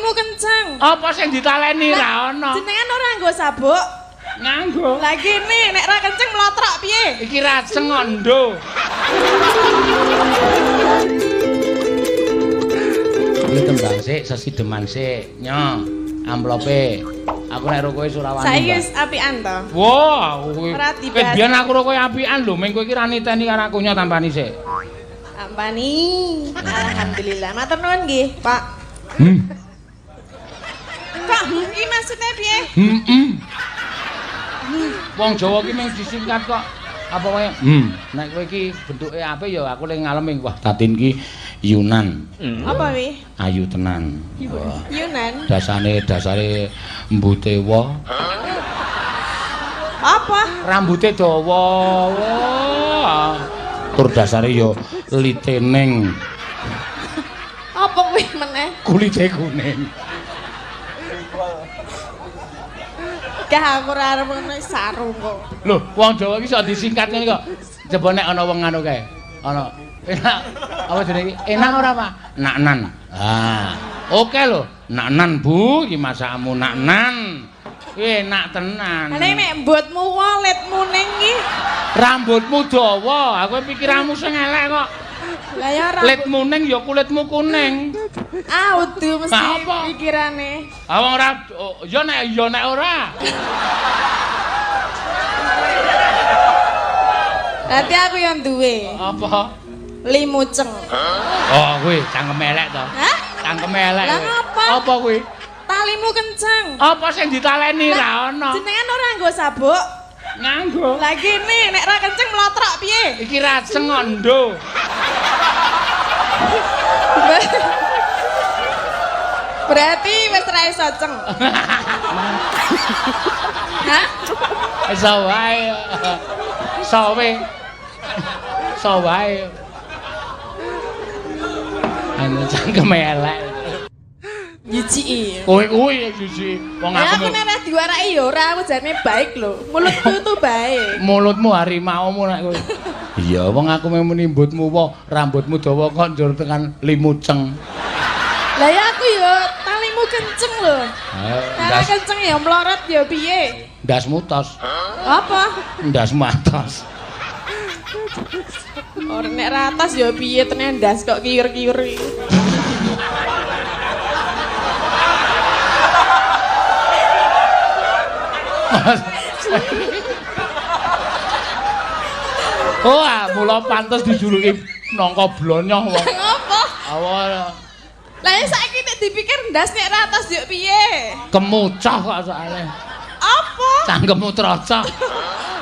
Talimu kenceng. Apa sing ditaleni ra ono? Jenengan ora nganggo sabuk? Nganggo. Lah gini, nek ra kenceng mlotrok piye? Iki raceng kok ndo. Iki tembang sik, sesideman sik. Nyo, amplope. Aku nek ro kowe ora wani. Saiki wis apian to. Wah, kowe. Ora dibahas. Biyen aku ro kowe apian lho, meng kowe iki ra niteni karo aku nyo tampani sik. Tampani. Alhamdulillah. Matur nuwun nggih, Pak. Kok iki maksudnya piye? Heeh. Wong Jawa ki mung disingkat kok. Apa wae? Nek kowe iki bentuke apik ya aku le ngalem wah Tatin ki Yunan. Apa wi? Ayu tenan. Wah. Yunan. Dasane dasare mbute wa. Apa? Rambute dawa. Wah. Tur dasare ya litening. Apa kuwi meneh? Kulite kuning. Gah aku ora arep ngono sarung kok. Lho, wong Jawa iki iso disingkat ngene kok. Coba nek ana wong anu kae. Ana enak apa jenenge iki? Enak ora, Pak? Naknan. Ah, oke lho. Naknan, Bu, iki masakmu naknan. Kuwi enak tenan. Lah nek mbutmu waletmu ning iki. Rambutmu dawa, aku pikiranmu sing elek kok. Lah ya rambut Litmu ning ya kulitmu kuning. Ah, udu mesti Apa? pikirane. Ah wong ora ya nek ora. Berarti aku yang duwe. Apa? Limuceng. Oh, kuwi cangkem elek to. Hah? Cangkem elek. Lah kowe. ngapa? Apa kuwi? Talimu kenceng. Apa sing ditaleni ra ono? Jenengan ora nganggo sabuk? Nganggo. Lah gini, nek ra kenceng mlotrok piye? Iki raceng kok ndo. Berarti wis ra iso ceng. Hah? Iso wae. Sowe. Iso wae. Anu cangkem elek. Jijiki. Kowe kuwi jijik. Wong Ya aku aku nek ora diwaraki ya ora, aku jane baik lho. Mulutku itu baik. Mulutmu harimaumu nek kowe. Iya, wong aku muni mbutmu wae, rambutmu dawa kok njur tekan limuceng. Lah ya aku ya talimu kenceng lho. Tali kenceng ya mlorot ya piye? Ndasmu tos. Apa? Ndasmu atos. Ora nek ra atas ya piye tenan ndas kok kiur-kiur iki. Oh, mula pantes dijuluki nangka blonyoh wong. Ngopo? Awa. Lah ya saiki nek dipikir ndas nek ra atas yo piye? Kemucah kok soalé. Apa? Cangkemmu trocok.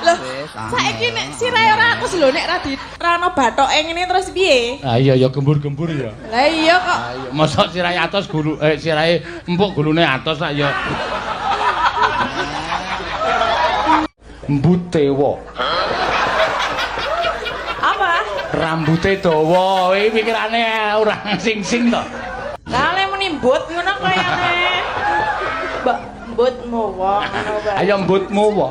Loh, saiki nek sirahe ora atas lho nek ra di ra ono bathoke ngene terus piye? Ah iya ya gembur-gembur ya. Lah iya kok. Ah iya, mosok sirahe atos gulu sirahe empuk gulune atos lak ya. Mbute wa. Apa? Rambute dawa, iki pikirane ora sing-sing to. Lah le muni mbut ngono kayane. Mbak mbutmu wa ngono wae. Ayo mbutmu wa.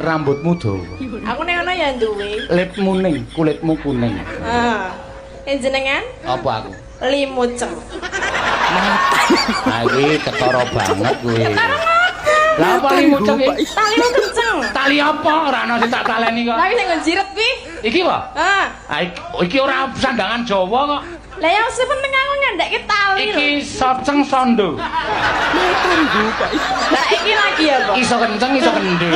Rambutmu dawa. Aku nek ngono ya duwe. Lipmu ning, kulitmu kuning. Heeh. Jenengan? Apa aku? Limuceng. Ah iki ketara banget kuwi. Lah apa limuceng iki? Talimu kenceng. Tali apa? Ora ana sing tak taleni kok. Lah iki sing nggo jiret kuwi. Iki apa? Heeh. Ah iki ora sandangan Jawa kok. Lah ya sing penting aku nyandake tali lho. Iki soceng sondo. Lah iki lagi apa? Iso kenceng iso kendho.